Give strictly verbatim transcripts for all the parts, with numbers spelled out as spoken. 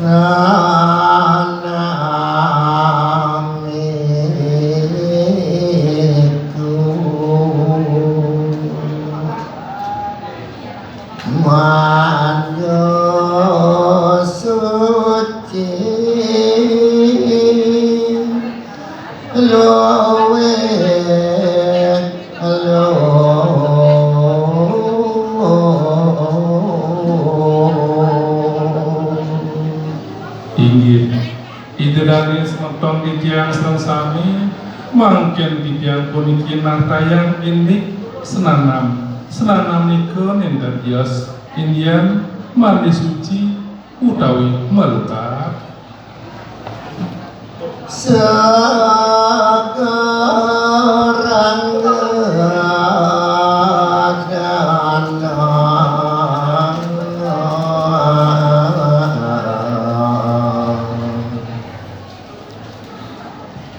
Sanamiku manjo suci luwih luwih. Inggih, Ida dané semeton titiang sareng sami, mangkin titiang puniki nartayang indik senanam. Senanam nika nénten tios, indian mandi suci utawi malukat. Sagarang gana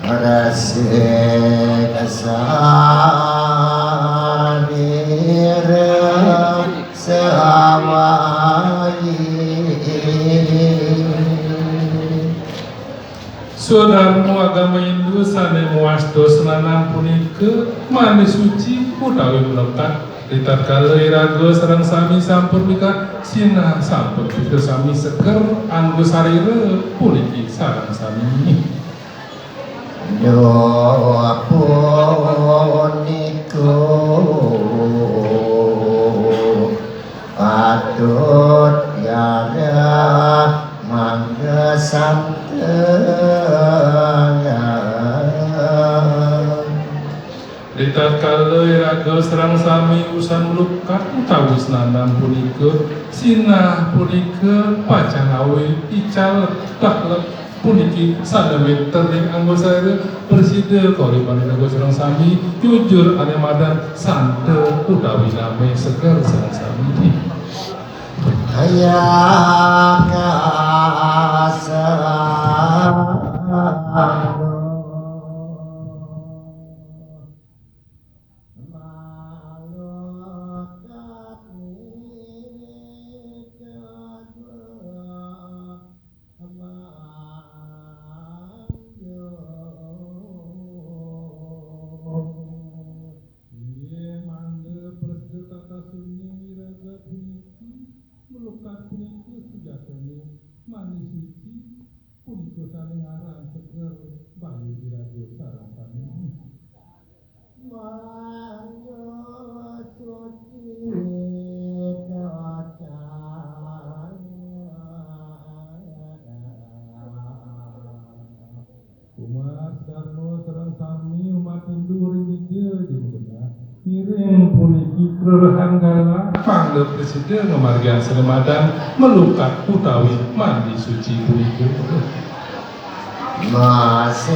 resik sarira sawayi. Swadarma agama Hindu sané mawasta senanam punika mandi suci utawi malukat. Ritatkala iraga sareng sami sampun mikat, sinah sampun kita sami seger angga sarira puniki sareng sami. Duh punika patut garap mangga santengan. Ritatkala iraga sareng sami usan malukat utawi senanam punika, sinah punika pacang awé ical taklek puniki sané wénten ing angga sarira, prasida kauripan iraga sareng sami jujur ané madan santa utawi namé seger sareng sami. Hayang kasa Inggih, mangda prasida tata sunyi iraga puniki, malukat punika sujatiné mani suci, punika sané ngaran seger bayu iraga sareng sami. Mangga suci kacang. Umat Dharma sareng sami umat Hindu ring dija jero genah. Ngiring puniki prarahan galah, mangda prasida ngamargiang sané madan malukat utawi mandi suci punika. Masirama